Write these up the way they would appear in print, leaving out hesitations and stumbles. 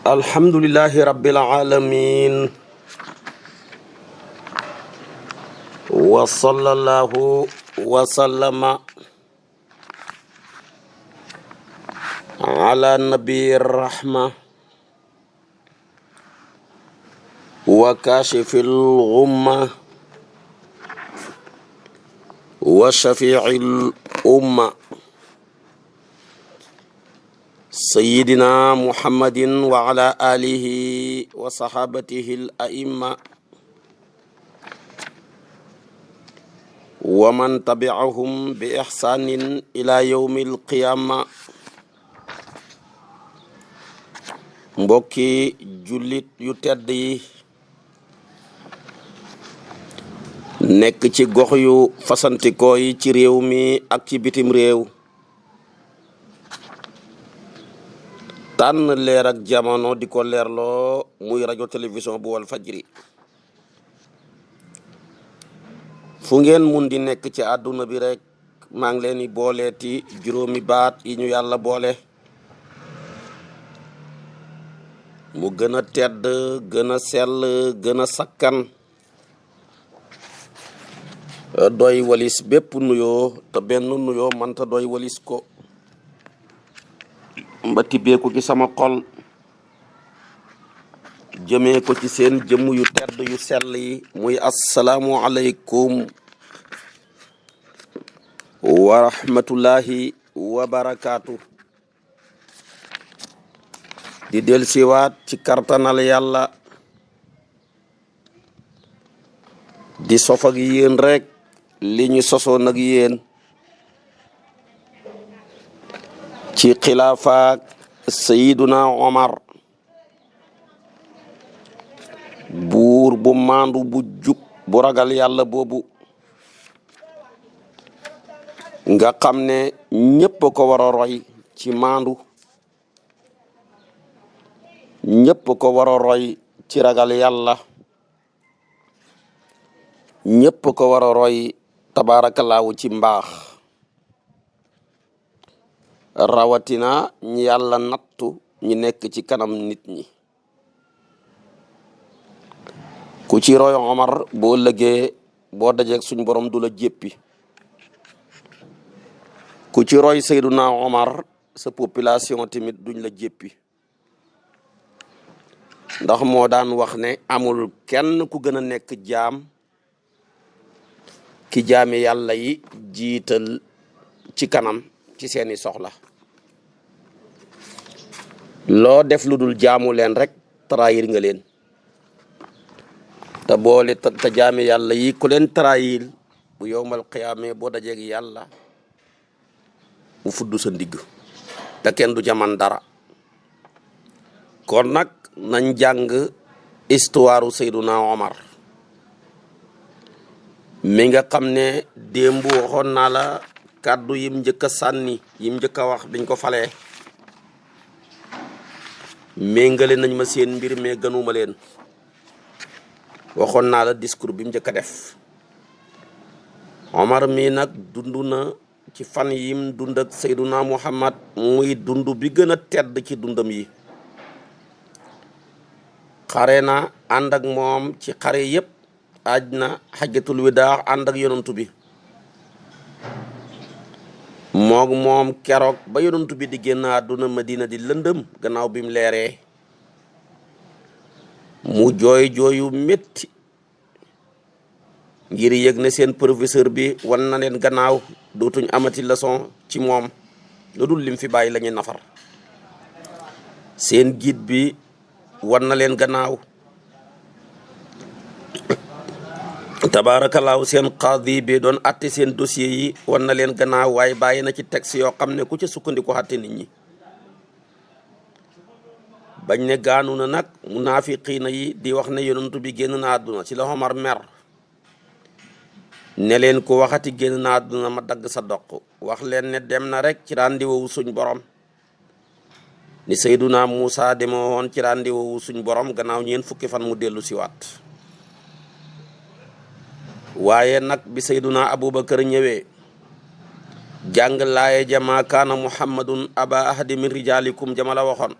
alhamdulillahi rabbil alamin wa sallallahu wa sallama ala nabiyir rahma wa kashifil ghumma wa shafi'il umma sayyidina muhammadin wa ala alihi wa sahabatihi al a'imma wa man tabi'ahum bi ihsanin ila yawmil qiyama. Mbokki jullit yu tedd yi nekk ci gox yu fasantikoo yi ci réew mi ak ci bitim réew, tànn leer ak jamono di ko leerloo muy rajo télévision bu wal fajri. fu ngeen mun di nekk ci àdduna bi rek maa ngi leen di booleeti juróomi baat yi ñu yàlla boole mu gën a tedd, gën a sell, gën a sakkan, doy walis bépp nuyoo te benn nuyoo mënta doy walis ko. mba tibbeeku ci sama xol jëmee ko ci seen jëmm yu tedd yu sell yi muy assalaamu aleykum wa rahmatullahi wa barakaatu. di del siwaat ci kartanal yàlla di sof ak yéen rek li ñu sosoon ak yéen ci xilaafaak sayiduna Omar, buur bu maandu bu jub bu ragal yàlla boobu nga xam ne ñépp ko war a roy ci maandu, ñépp ko war a roy ci ragal yàlla, ñépp ko war a roy tabaarakallaahu ci mbaax, rawatina ñi yàlla nattu ñi nekk ci kanam nit ñi. ku ci roy Omar boo lëgee boo dajeeg suñ borom du la jéppi. ku ci roy Seyduna Omar sa population tamit duñ la jéppi, ndax moo daan wax ne amul kenn ku gën a nekk jaam ki jaami yàlla yi jiital ci kanam ci seeni soxla. loo def lu dul jaamu leen rek trahir nga leen, te boole te jaami yàlla yi ku leen trahir bu yowmal qiyaame boo dajeeg yàlla mu fudd sa ndigg te kenn du jaman dara. kon nag nañ jàng histoire Seyduna Omar mi nga xam ne démb waxoon naa la kàddu yim njëkk a sànni yim njëkk a wax biñ ko falee. méngale nañ ma seen mbir mais gënuma leen. waxoon naa la discours bi mu njëkk a def. Omar mii nag dund na ci fan yim dund ak Seyduna Muhammad muy dund bi gën a tedd ci dundam yi. xare na ànd ak moom ci xare yépp, aj na xajjatul widaa ànd ak yonantu bi. moom keroog ba yonantu bi di génn àdduna Madina di lëndëm gannaaw bi mu leeree mu jooy jooyu métti ngir yëg ne seen professeur bi wan na leen gannaaw, dootuñ amati leçon ci moom lu dul lim fi bàyyi la ñuy nafar. seen guide bi wan na leen gannaaw, tabaarakallaahu seen qaadi bi doon atte seen dossier yi wan na leen gannaaw, waaye bàyyi na ci texte yoo xam ne ku ca sukkandiku atte nit ñi. bañ ne gaanu na nag munaafiqiina yi di wax ne yonantu bi génn na àdduna, ci la Omar mer ne leen ku waxati génn na àdduna ma dagg sa doq. wax leen ne dem na rek ci rendez-vous suñ borom, ni Seyduna Muusa demoo woon ci rendez-vous suñ borom gannaaw ñeen fukki fan mu dellu siwaat. waaye nag bi Seyduna Abubakar ñëwee jàng laaye jama kaana muhammadun aba ahadi min rijalikum jama la waxoon,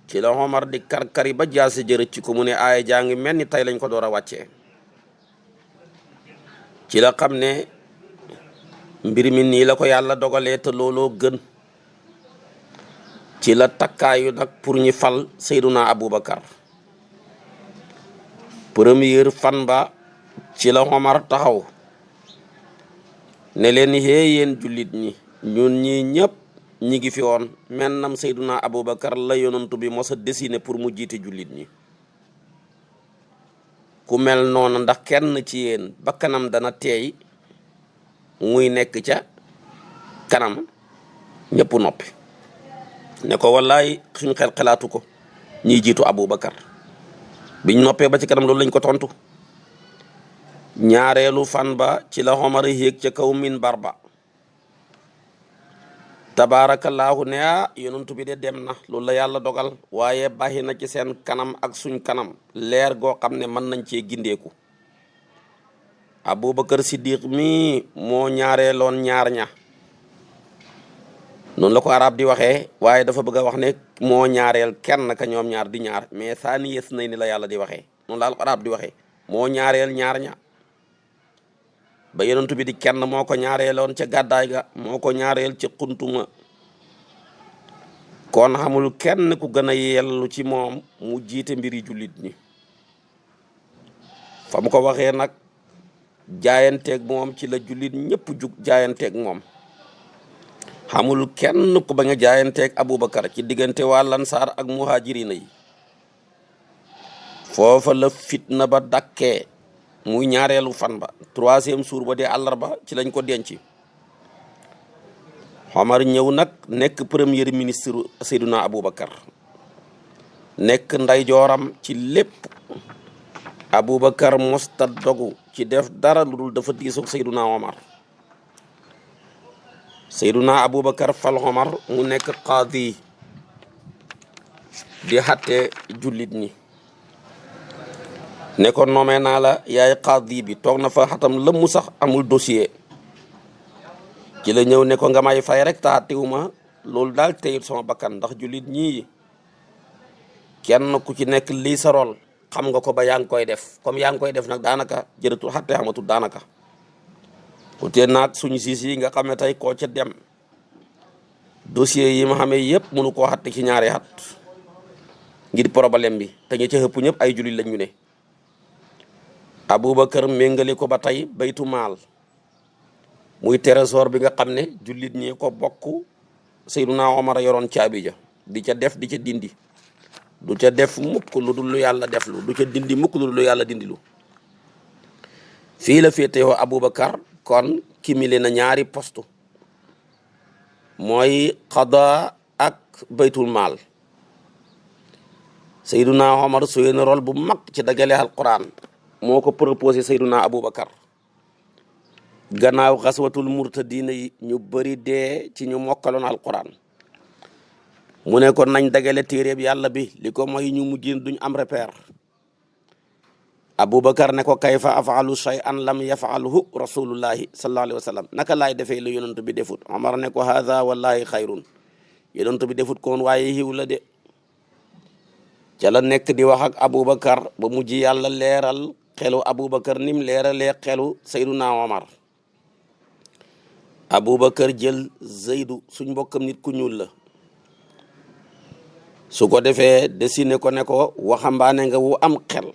ci la Omar di karkari ba jaasi jërëc ci ko mu ne aaya jaa ngi mel ni tey lañ ko door a wàccee ci la xam ne mbir mi nii la ko yàlla dogalee te looloo gën ci la takkaayu nag pour ñi fal Seyduna Aboubacar première fan ba ci la Omar taxaw ne leen hee yéen jullit ñi ñun ñi ñëpp ñi ngi fi woon mennam Seyduna Aboubacar la yonantu bi mos a dessiné pour mu jiite jullit ñi ku mel noonu ndax kenn ci yéen ba kanam dana teey muy nekk ca kanam ñëpp noppi ne ko wallaay suñ xel xalaatu ko ñiy jiitu Aboubacar biñ noppee ba ci kanam loolu lañ ko tontu ñaareelu fan ba ci la Omar yéeg ca kaw minbar ba tabaarakallaahu ne yonantu bi de dem na loolu la yàlla dogal waaye bàyyi na ci seen kanam ak suñ kanam leer goo xam ne mën nañ cee gindeeku Aboubacar Siddiq mi moo ñaareeloon ñaar ña noonu la ko arab di waxee waaye dafa bëgg a wax ne moo ñaareel kenn ka ñoom ñaar di ñaar mais saani yes nay ni la yàlla di waxee noonu la arab di waxee moo ñaareel ñaar ña ba yonent bi di kenn moo ko ñaareeloon ca gàddaay ga moo ko ñaareel ca xuntuma kon xamul kenn ku gën a yellu ci moom mu jiite mbiri jullit ñi fa mu ko waxee nag jaayanteeg moom ci la jullit ñëpp jug jaayanteeg moom xamul kenn ku bañ a jaayanteeg Aboubacar ci diggante waa Lansaar ak muhajirina yi foofa la fitna ba dakkee muy ñaareelu fan ba troisième jour ba di àllarba ci lañ ko denc Omar ñëw nag nekk premier ministre Seyduna Aboubacar nekk ndeyjooram ci lépp Aboubacar mosta dogu ci def dara lu dul dafa diisoog Seyduna Omar Seyduna Aboubacar fal Omar mu nekk qaadi di xatte jullit ñi ne ko nommé naa la yaay qaadi bi toog na fa xatam lëmmu sax amul dossier ci la ñëw ne ko nga may fay rek taa tiwuma loolu daal teyit sama bakkan ndax jullit ñii kenn ku ci nekk lii sa rôle xam nga ko ba yaa ngi koy def comme yaa ngi koy def nag daanaka jërëtul xatte xamatul daanaka utee naag suñu siis yi nga xam ne tey koo ca dem dossier yi ma xamee yëpp mënu koo xatte ci ñaari at ngir problème bi te ñu ca xëpp ñëpp ay jullit lañ ñu ne Aboubacar méngale ko ba tey baytu maal muy trésor bi nga xam ne jullit ñi ko bokk Seyduna Omar yoroon caabi ja di ca def di ca dindi du ca def mukk lu dul lu yàlla def lu du ca dindi mukk lu dul lu yàlla dindi lu fii la féetewoo Aboubacar kon kimile na ñaari poste mooy qada ak baytul maal Seyduna Omar suyee na rôle bu mag ci dagale alquran moo ko proposé Seyduna Aboubacar gannaaw xaswatul murtadina yi ñu bëri dee ci ñu mokkaloon alquran mu ne ko nañ dagale téeréeb yàlla bi li ko mooy ñu mujjin duñ am repère Aboubacar ne ko kayfa afalu shay'an lam yafalhu rasulullahi sallallahu alayhi wa sallam naka laay defee lu yonent bi defut Omar ne ko hadha wallahi xayrun yonent bi defut koon waaye xiw la de ca la nekk di wax ak Aboubacar ba mujj yàlla leeral xelu Aboubacar nim leeralee xelu Seyduna Omar Aboubacar jël Zeydu suñ mbokkam nit ku ñuul la su ko defee dessiné ko ne ko waxambaane nga wu am xel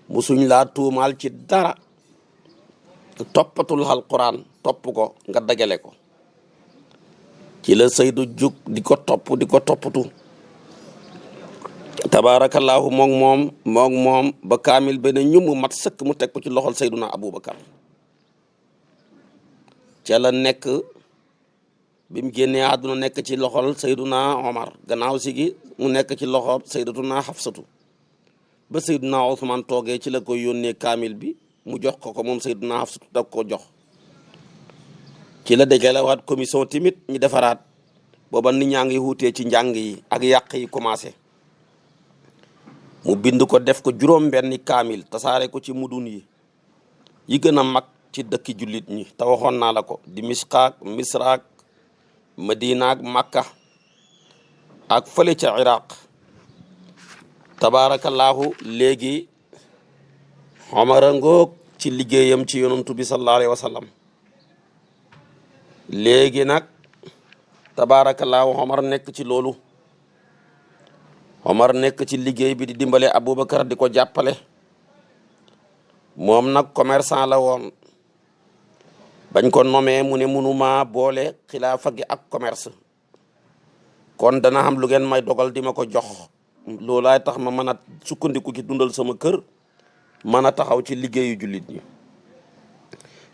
musuñ laa tuumaal ci dara toppatul alquran topp ko nga dagale ko ci la Zeydu jug di ko topp di ko toppatu tabaarakallaahu moom ba kaamil benn ñu mu mat sëkk mu teg ko ci loxol Seyduna Aboubacar ca la nekk bi mu génnee àdduna nekk ci loxol Seyduna Omar gannaaw si gi mu nekk ci loxol Seydatuna Xafsatu ba Seyduna Ousmane toogee ci la koy yónnee kaamil bi mu jox ko moom Seyduna Xafsatu da ko jox ci la dajalewaat commission timit ñu defaraat booba nit ñaa ngi wuutee ci njàng yi ak yàq yi commencé mu bind ko def ko juróom-benni kaamil tasaare ko ci mudun yi gën a mag ci dëkki jullit ñi te waxoon naa la ko di Misqaak Misraak Madina ak Makka ak fële ca Iraq tabaarakallaahu léegi Omar a ngoog ci liggéeyam ci yonantu bi sallallahu alayhi wa sallam léegi nag tabaarakallaahu Omar nekk ci loolu Omar nekk ci liggéey bi di dimbale Aboubacar di ko jàppale moom nag commerçant la woon bañ ko nomee mu ne munuma boole xilaafa gi ak commerce kon dana xam lu ngeen may dogal di ma ko jox loolaay tax ma mën a sukkandiku ci dundal sama kër mën a taxaw ci liggéeyu jullit ñi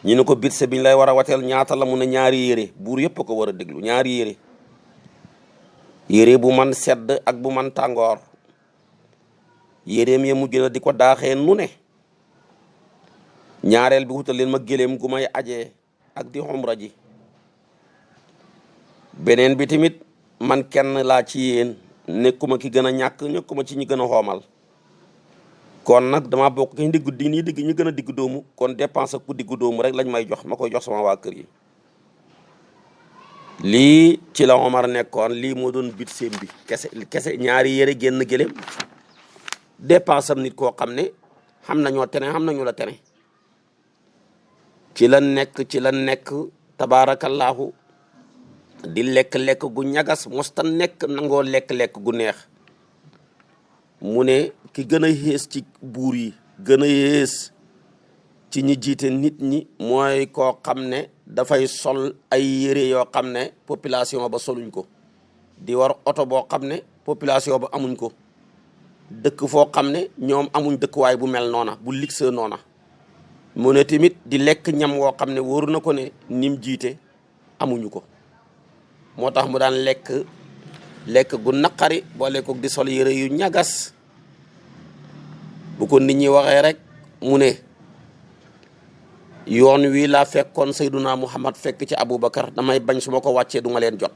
ñu ne ko budget biñ lay war a wateel ñaata la mu ne ñaari yére buur yëpp ko war a déglu ñaari yére bu man sedd ak bu man tàngoor yéreem ya mujj na di ko daaxee nu ne ñaareel bi wutal leen ma gëléem gu may ajee ak di xumra ji beneen bi tamit man kenn laa ci yéen nekkuma ki gën a ñàkk nekkuma ci ñi gën a xoomal kon nag dama bokk ki diggu di nii digg ñu gën a diggu doomu kon dépense ku diggu doomu rek lañ may jox ma koy jox sama waa kër yi lii ci la Omar nekkoon lii moo doon bit seem bi kese ñaari yére génn gëléem dépense am nit koo xam ne xam nañoo tene xam nañu la tene ci la nekk tabaarakallaahu di lekk-lekk gu ñagas mosta nekk nangoo lekk-lekk gu neex mu ne ki gën a yées ci buur yi gën a yées ci ñi jiite nit ñi mooy koo xam ne dafay sol ay yére yoo xam ne population ba soluñ ko di war oto boo xam ne population ba amuñ ko dëkk foo xam ne ñoom amuñ dëkkuwaay bu mel noona bu ligse noona mu ne tamit di lekk ñam woo xam ne wóoru na ko ne nim jiite amuñu ko moo tax mu daan lekk gu naqari boole ko di sol yére yu ñagas bu ko nit ñi waxee rek mu ne yoon wi laa fekkoon Seyduna Muhammad fekk ci Aboubacar damay bañ su ma ko wàccee du nga leen jot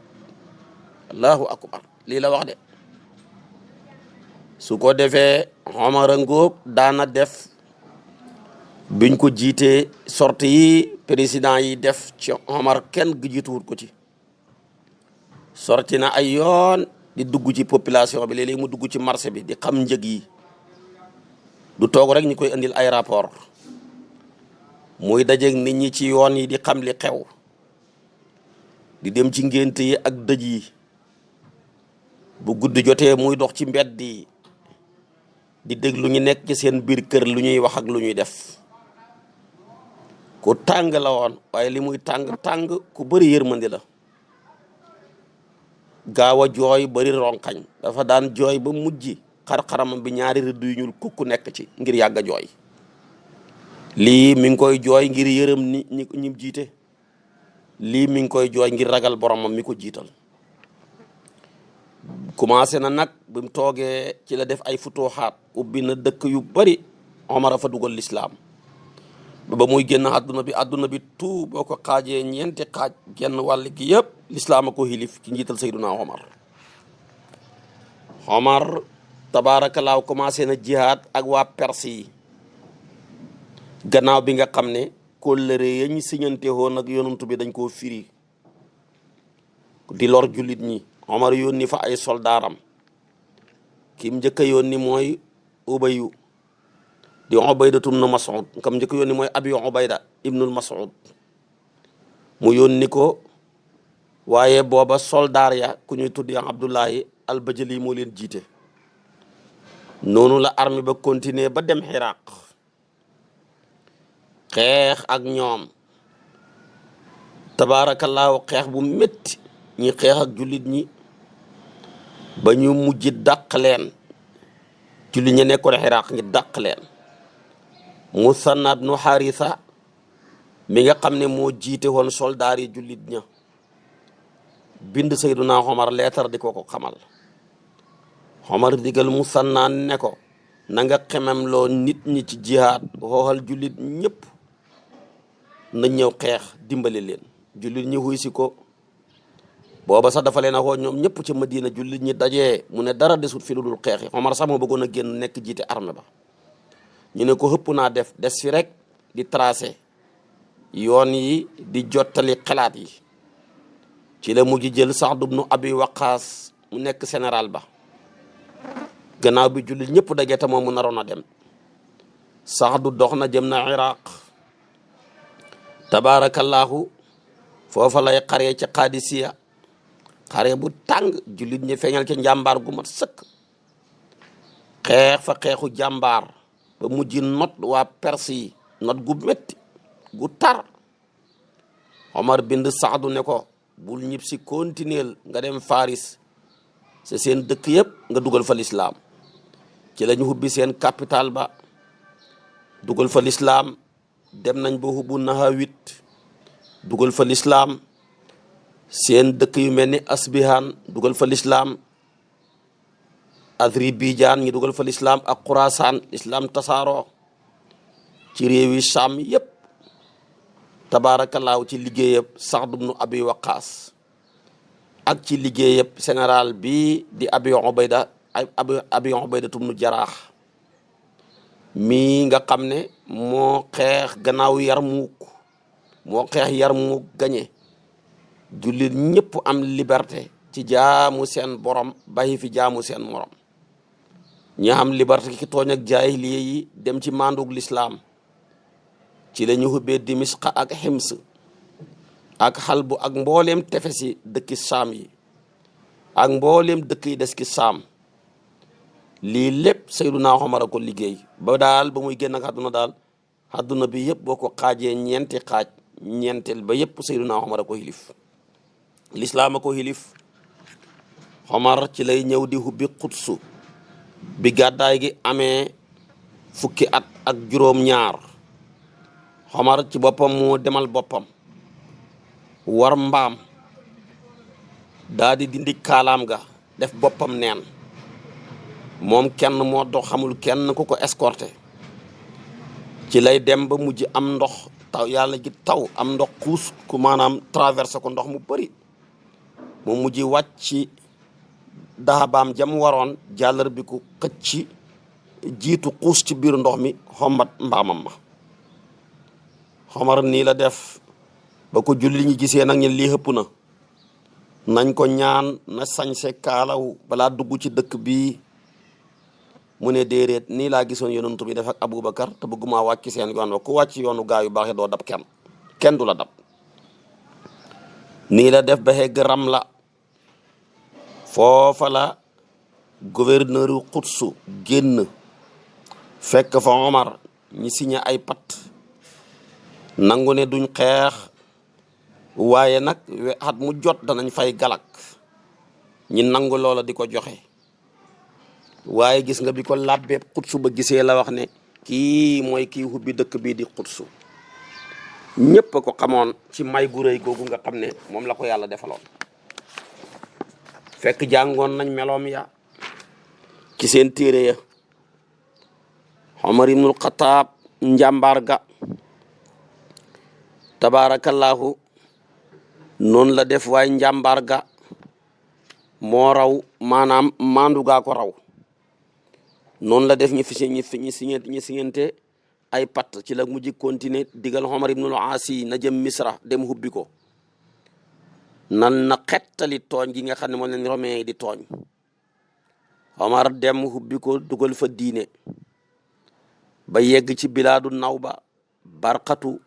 allahu akbar lii la wax de su ko defee Omar ngóob daana def biñ ko jiitee sorte yi président yi def ci Omar kenn gi jiituwut ko ci sorti na ay yoon di dugg ci population bi léeg-léeg mu dugg ci marché bi di xam njëg yi du toog rek ñu koy indil ay rapport muy dajeeg nit ñi ci yoon yi di xam li xew di dem ci ngénte yi ak dëj yi bu guddi jotee muy dox ci mbedd yi di déglu ñu nekk ci seen biir kër lu ñuy wax ak lu ñuy def ku tàng la woon waaye li muy tàng ku bëri yërmandi la gaaw a jooy bëri ronkañ dafa daan jooy ba mujj xar-xaramam bi ñaari rëdd yu ñuul kukku nekk ci ngir yàgg a jooy lii mi ngi koy jooy ngir yërëm ñi jiite lii mi ngi koy jooy ngir ragal boromam mi ko jiital commencé na nag bi mu toogee ci la def ay futuxaat ubbi na dëkk yu bari Omar a fa dugal lislaam ba muy génn àdduna bi tout boo ko xaajee ñeenti xaaj genn wàll gi yëpp lislaam a ko xilif ci njiital Seyduna Omar tabaarakallaahu commencé na jihaad ak waa Perse yi gannaaw bi nga xam ne kóllëre ya ñu siñante woon ak yonantu bi dañ koo firi di lor jullit ñi Omar yónni fa ay soldaaram kim njëkk a yónni mooy Ubayyu di Ubaydatu ibnu Mas'ud kam njëkk a yónni mooy Abi Ubayda ibnul Mas'ud mu yónni ko waaye booba soldaar ya ku ñuy tuddi Abdullahi al-Bajali moo leen jiite noonu la armée ba continuer ba dem Xiraq xeex ak ñoom tabaarakallaahu xeex bu métti ñi xeex ak jullit ñi ba ñu mujj dàq leen jullit ñi nekkoon Xiraq ñi dàq leen Musanna ibnu Haritha mi nga xam ne moo jiite woon soldaar yi jullit ña bind Seyduna Omar leetar di ko xamal Omar digal Musanna ne ko na nga xemem loo nit ñi ci jihaad xooxal jullit ñëpp na ñëw xeex dimbali leen jullit ñi xuy si ko booba sax dafa leen a xoo ñoom ñëpp ci Madina jullit ñi dajee mu ne dara desut fi lu dul xeexi Omar sax moo bëggoon a génn nekk jiite armée ba ñu ne ko xëpp naa def des fi rek di tracé yoon yi di jottali xalaat yi ci la mujj jël Saad ibnu Abi Waqaas mu nekk général ba gannaaw bi jullit ñëpp daje te moom mu naroon a dem. Saadu dox na jëm na Iraq tabaarakallaahu foofa lay xaree ci Qadisiya xare bu tàng jullit ñi feeñal ca njàmbaar gu mat sëkk xeex fa xeexu jàmbaar ba mujj not waa Perse yi not gu métti gu tar. Omar bind Saadu ne ko bul ñib si continuer nga dem Faris c'est seen dëkk yëpp nga dugal fa lislaam. ci la ñu hubbi seen capital ba dugal fa lislaam. dem nañ ba hubbu Nahawit dugal fa lislaam. seen dëkk yu mel ni Asbihan dugal fa lislaam. Azerbaïdjan ñi dugal fa lislaam ak Xurasaan lislaam tasaaroo ci réewi Saam yëpp tabaarakallaahu ci liggéeyab Saad ibnu Abi Waqaas ak ci liggéeyab général bi di Abi Ubayda ibnu Jaraax mii nga xam ne moo xeex gannaaw Yarmuuk moo xeex Yarmuuk gañe jullit ñëpp am liberté ci jaamu seen borom bàyyi fi jaamu seen morom ñi am liberté ki tooñ ak jaahiliya yi dem ci mandug lislaam ci la ñu hubbee Dimisqa ak Hims ak Halbu ak mbooleem tefesi dëkki Saam yi ak mbooleem dëkk yi des ki Saam. lii lépp Seydunaa Omar a ko liggéey ba daal ba muy génn ak àdduna daal àdduna bi yëpp boo ko xaajee ñeenti xaaj ñeenteel ba yëpp Seydunaa Omar a ko xilif lislaam a ko xilif. Omar ci lay ñëw di hubbi Qudsu bi gàddaay gi amee fukki at ak juróom-ñaar. Omar ci boppam moo demal boppam war mbaam daa di dindi kaalaam ga def boppam neen moom kenn moo dox xamul kenn ku ko escorté. ci lay dem ba mujj am ndox taw yàlla ji taw am ndox xuus ku maanaam traversé ko ndox mu bëri mu mujj wàcc daxabaam jam waroon jàllar bi ku xëcc jiitu xuus ci biir ndox mi xombat mbaamam ma. Omar nii la def ba ko julli ñi gisee nag ñi lii xëpp na nañ ko ñaan na sañse kaalaw balaa dugg ci dëkk bii mu ne déedéet nii laa gisoon yonent bi def ak Aboubacar te bëgguma wàcc seen yoon wa ku wàcc yoonu gaa yu baax yi doo dab kenn du la dab. nii la def ba xegg Ramla foofa la gouverneur yu Quds génn fekk fa Omar ñi signé ay pat nangu ne duñ xeex waaye nag at mu jot danañ fay galak ñi nangu loola di ko joxe. waaye gis nga bi ko làbbee Quds ba gisee la wax ne kii mooy kii hubbi dëkk bii di Quds ñépp a ko xamoon ci may gu rëy googu nga xam ne moom la ko yàlla defaloon. fekk jàngoon nañ meloom ya ci seen téere ya. Omar ibnul Xataab njàmbaar ga tabaarakallaahu noonu la def waaye njàmbaar ga moo raw maanaam maandu gaa ko raw. noonu la def ñi siñente ay patt ci la mujj continuer digal Omar ibnul Aasi na jëm Misra dem hubbi ko nan na xettali tooñ gi nga xam ne moom leen romain yi di tooñ. Omar dem hubbi ko dugal fa diine ba yegg ci bilaadu Nawba Barqatu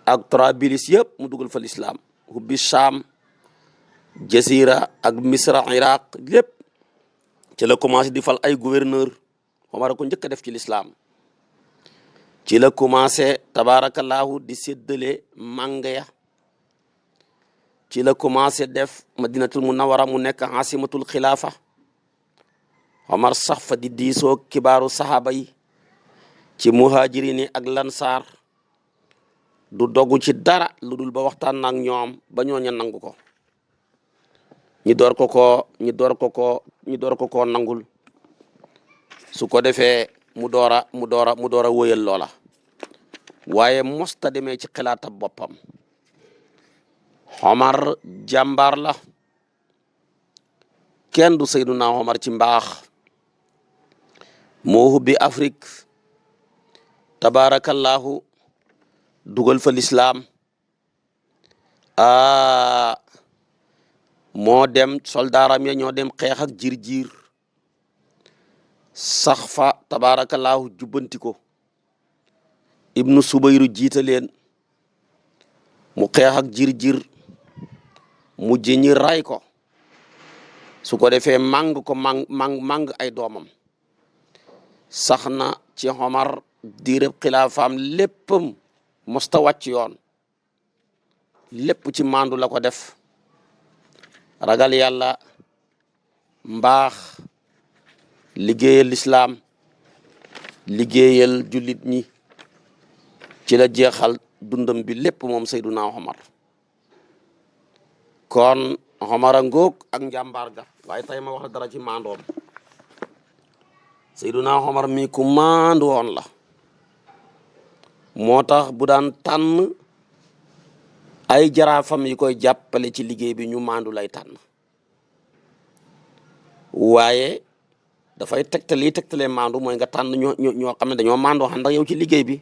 ak Trabilis yëpp mu dugal fa lislaam hubbi Saam Jasira ak Misra Iraq lépp ci la commencé di fal ay gouverneur Omar ko njëkk a def ci lislaam. ci la commencé tabaarakallaahu di séddale mànga ya. ci la commencé def Madinatul Munawwara mu nekk asimatul xilaafa. Omar sax fa di diisoo kibaaru saxaaba yi ci muhajirin yi ak lansaar du dogu ci dara lu dul ba waxtaan na ak ñoom ba ñooña nangu ko ñi door ko koo nangul su ko defee mu door a wóyal loola waaye mosta demee ci xilaatab boppam. Omar jàmbaar la kenn du Seydunaa Omar ci mbaax moo hubbi Afrique tabaarakallaahu dugal fa lislaam moo dem soldaaram ya ñoo dem xeex ak jiir sax fa tabaarakallaahu jubbanti ko ibnu subayru jiite leen mu xeex ak jir mujj ñi ray ko su ko defee màng ay doomam sax na ci Omar diirëb xilaafaam léppam mosta wàcc yoon lépp ci mandu la ko def ragal yàlla mbaax liggéeyal lislaam liggéeyal jullit ñi ci la jeexal dundam bi lépp moom Seyduna Omar kon Omar a ngoog ak njàmbaar ga waaye tey ma wax dara ci mandoom Seyduna Omar mi ku mandu woon la moo tax bu daan tànn ay jaraafam yi koy jàppale ci liggéey bi ñu mandu lay tànn waaye dafay tegtalee mandu mooy nga tànn ñoo xam ne dañoo mandu ànd ak yow ci liggéey bi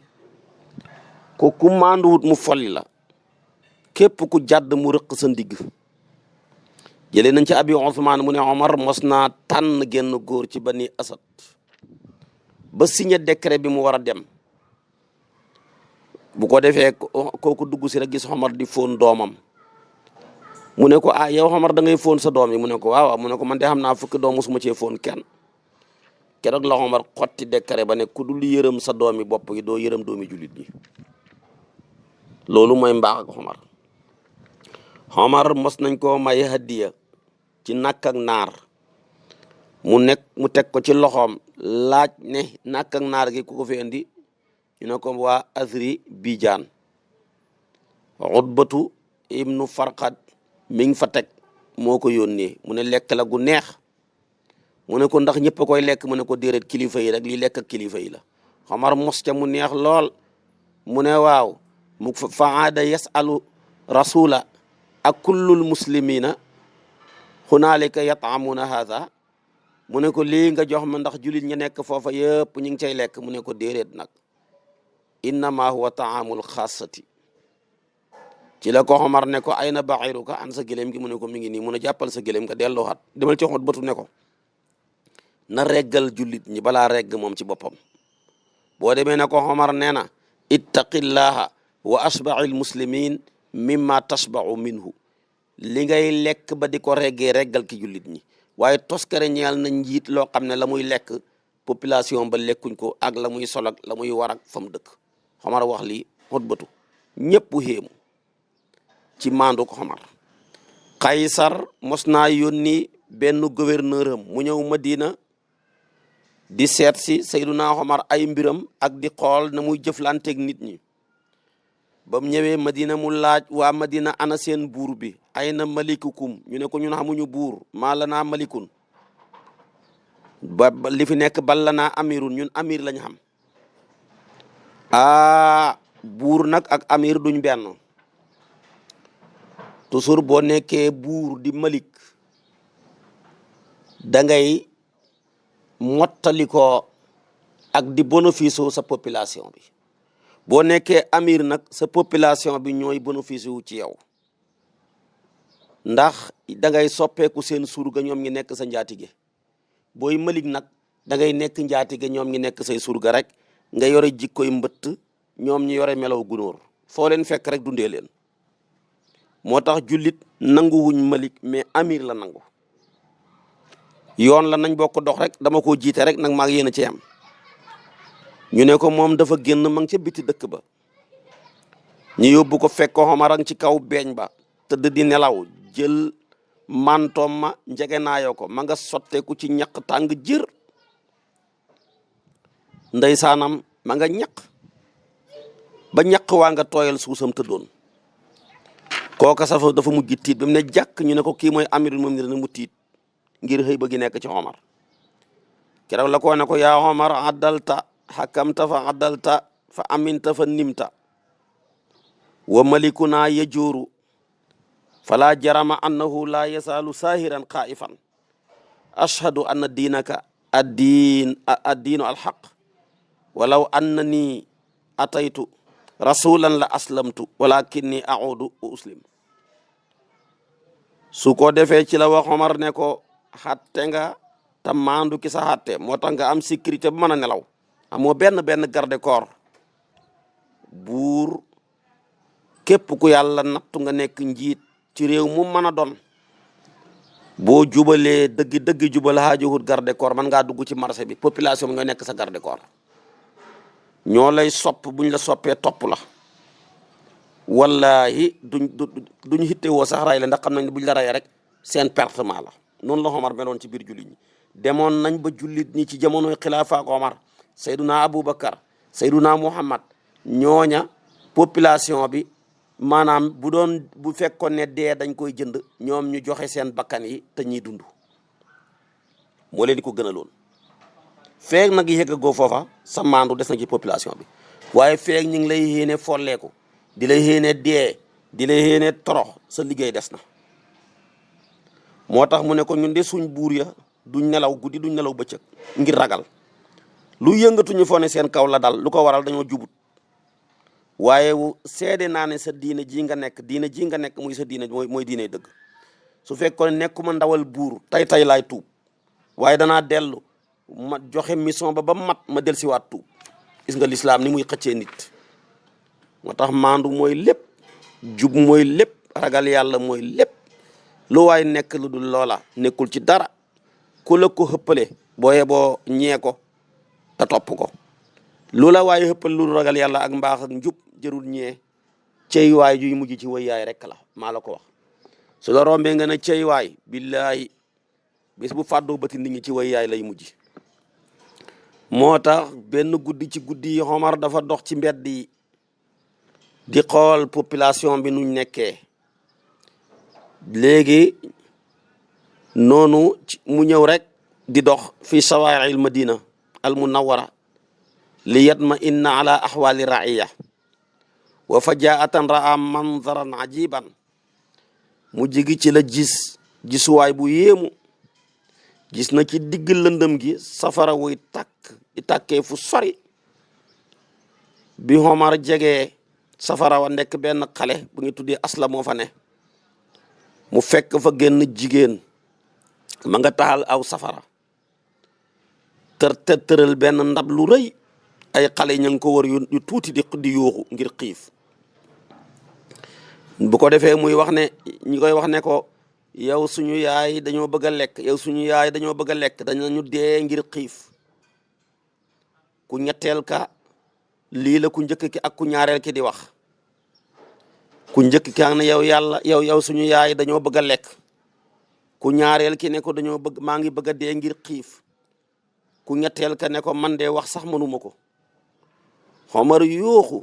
ko ku manduwut mu folli la képp ku jàdd mu rëq sa ndigg jëlee nañ ci abi Ousmane mu ne Omar mos naa tànn genn góor ci bani Asad ba signé décret bi mu war a dem bu ko defee kooku dugg si rek gis Omar di fóon doomam mu ne ko ah yow Omar da ngay fóon sa doom yi mu ne ko waaw mu ne ko man de xam naa fukki doom mosuma cee fóon kenn keroog la Omar xotti décret ba ne ku dul yërëm sa doomi bopp yi doo yërëm doomi jullit ñi loolu mooy mbaax ak Omar mos nañ koo may hadiya ci nakk ak naar mu teg ko ci loxoom laaj ne nakk ak naar gi ku ko fi indi ñu ne ko waa Azri Bijaan Utbatu ibnu Farqad mi ngi fa teg moo ko yónnee mu ne lekk la gu neex mu ne ko ndax ñëpp a koy lekk mu ne ko déedéet kilifa yi rek lii lekk ak kilifa yi la Omar mos ca mu neex lool mu ne waaw mu faada yasalu rasula ak kullul muslimina hunaalika yataamuna haada mu ne ko lii nga jox ma ndax julit ña nekk foofa yëpp ñu ngi cay lekk mu ne ko déedéet nag innama huwa taamul xaasati ci la ko Omar ne ko ayna ba'iruka an sa gëléem gi mu ne ko mi ngi nii mun a jàppal sa gëléem nga delloowaat demal ci xot batu ne ko na reggal jullit ñi balaa regg moom ci boppam boo demee ne ko Omar nee na ittaqillaha wa asba'il muslimin mimma tasba'u minhu li ngay lekk ba di ko reggee reggal ki jullit ñi waaye toskare ñeel na njiit loo xam ne la muy lekk population ba lekkuñ ko ak la muy sol ak la muy war ak fa mu dëkk Omar wax lii xutbatu ñëpp xéemu ci maandu ko Omar Kaysar mos naa yónni benn gouverneur am mu ñëw Madina di seet si Seyduna Omar ay mbiram ak di xool na muy jëflanteeg nit ñi ba mu ñëwee Madina mu laaj waa Madina ana seen buur bi ay na malikukum ñu ne ko ñun xamuñu buur maa la naa malikun ba li fi nekk bal la naa amirun ñun amir lañ xam buur nag ak amir duñ benn toujours boo nekkee buur di malik da ngay mottali ko ak di bénéfice wu sa population bi boo nekkee amir nag sa population bi ñooy bénéfice wu ci yow ndax da ngay soppeeku seen surga ñoom ñi nekk sa njaatige booy malik nag da ngay nekk njaatige ñoom ñi nekk say surga rek nga yore jikkoy mbëtt ñoom ñi yore melaw gunóor foo leen fekk rek dundee leen moo tax jullit nanguwuñ malik mais amir la nangu yoon la nañ bokk dox rek dama ko jiite rek nag maa ngi yéen a ci am ñu ne ko moom dafa génn ma ngi ca biti dëkk ba ñu yóbbu ko fekk ko Omar ci kaw beeñ ba tëdd di nelaw jël mantoom ma njegenaayoo ko ma nga sotteeku ci ñaq tàng jër ndeysaanam ma nga ñaq ba ñaq waa nga tooyal suusam tëddoon kooka safa dafa mujj tiit ba mu ne jàkk ñu ne ko kii mooy amirul mu'minin mu tiit ngir xëy ba gi nekk ci Omar keroog la ko ne ko yaa Omar addalta xakamta fa addalta fa aminta fa nimta wa malikuna yajuuru fala jarama annahu la yasaalu saahiran xaa'ifan ashhadu anna diinaka addiinu alxaq walaw annani ataytu rasulan la aslamtu walakinni a'udu uslim su ko defee ci la wax Omar ne ko xatte nga te maandu ki sa xàtte moo tax nga am sécurité bu mën a nelaw amoo benn garde corps buur képp ku yàlla nattu nga nekk njiit ci réew mu mën a doon boo jubalee dëgg jubal xaajuwut garde corps man ngaa dugg ci marché bi population bi nga nekk sa garde corps ñoo lay sopp buñ la soppee topp la wallahi duñ hittewoo sax ray la ndax xam nañ ne buñ la rayee rek seen pertement la noonu la Omar meloon ci biir jullit ñi demoon nañ ba jullit ñi ci jamonoy xilaafa ak Omar Seyduna Aboubacar Seyduna Muhammad ñooña population bi maanaam bu fekkoon ne dee dañ koy jënd ñoom ñu joxe seen bakkan yi te ñiy dund moo leen di ko gënaloon feeg nag yegg goo foofa sa maandu des na ci population bi waaye feeg ñu ngi lay yéene folleeku di lay yéene dee di lay yéene torox sa liggéey des na moo tax mu ne ko ñun de suñ buur ya duñ nelaw guddi duñ nelaw bëccëg ngir ragal lu yëngatuñu foo ne seen kaw la dal lu ko waral dañoo jubut waaye seede naa ne sa diine ji nga nekk muy sa diine mooy diine dëgg su fekkoon nekkuma ndawal buur tay laay tuub waaye danaa dellu ma joxe mission ba mat ma del siwaat tuub gis nga lislaam ni muy xëccee nit moo tax maandu mooy lépp jub mooy lépp ragal yàlla mooy lépp lu waay nekk lu dul loola nekkul ci dara ku la ko xëppale boo ñee ko te topp ko lu la waaye xëppal lu ragal yàlla ak mbaax ak njub jërul ñee cey waay juy mujj ci way yaay rek la maa la ko wax su la rombee nga ne cey waay billaahi bis bu fàddoo bëti nit ñi ci way yaay lay mujj moo tax benn guddi ci guddi yi Omar dafa dox ci mbedd yi di xool population bi nuñ nekkee léegi noonu mu ñëw rek di dox fi sawaa'il madina al munawwara li yatma inna ala ahwali raiya wa fajaatan ra'a manzaran ajiban mu jigi ci la gisuwaay bu yéemu gis na ci digg lëndëm gi safara wuy tàkkee fu sori bi Omar jegee safara wa nekk benn xale bu ñu tuddee Asla moo fa ne mu fekk fa génn jigéen ma nga taxal aw safara tëral benn ndab lu rëy ay xale ña ngi ko war yu tuuti di yuuxu ngir xiif bu ko defee muy wax ne ñi koy wax ne ko yow suñu yaay dañoo bëgg a lekk yow suñu yaay dañoo bëgg a lekk dañu dee ngir xiif ku ñetteel ka lii la ku njëkk ki ak ku ñaareel ki di wax ku njëkk ki ne yow suñu yaay dañoo bëgg a lekk ku ñaareel ki ne ko maa ngi bëgg a dee ngir xiif ku ñetteel ka ne ko man de wax sax mënuma ko Omar yuuxu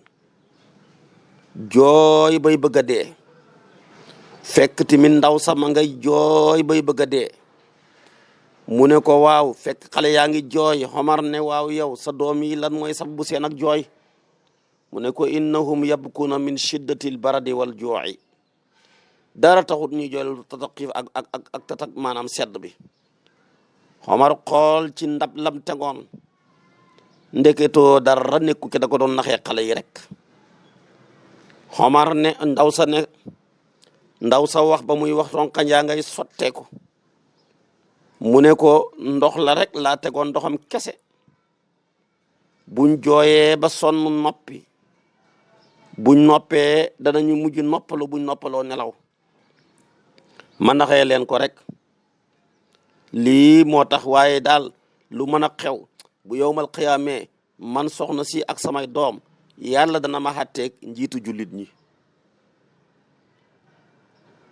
jooy bay bëgg a dee fekk tamit ndaw sama ngay jooy bay bëgg a dee mu ne ko waaw fekk xale yaa ngi jooy Omar ne waaw yow sa doom yi lan mooy sababu seen ak jooy mu ne ko innahum yabkuna min shiddatil baradi wal juu'i dara taxut ñuy jooy tataqiif ak tatak maanaam sedd bi Omar xool ci ndab lam tegoon ndeketoo dara nekku ke da ko doon naxee xale yi rek Omar ne ndaw sa wax ba muy wax ronkañ yaa ngay sotteeku mu ne ko ndox la rek laa tegoon ndoxam kese buñ jooyee ba sonn noppi buñ noppee danañu mujj noppalu buñ noppaloo nelaw ma naxee leen ko rek lii moo tax waaye daal lu mën a xew bu yowmal xiyaamee man soxna si ak samay doom yàlla dana ma xàtteeg njiitu jullit ñi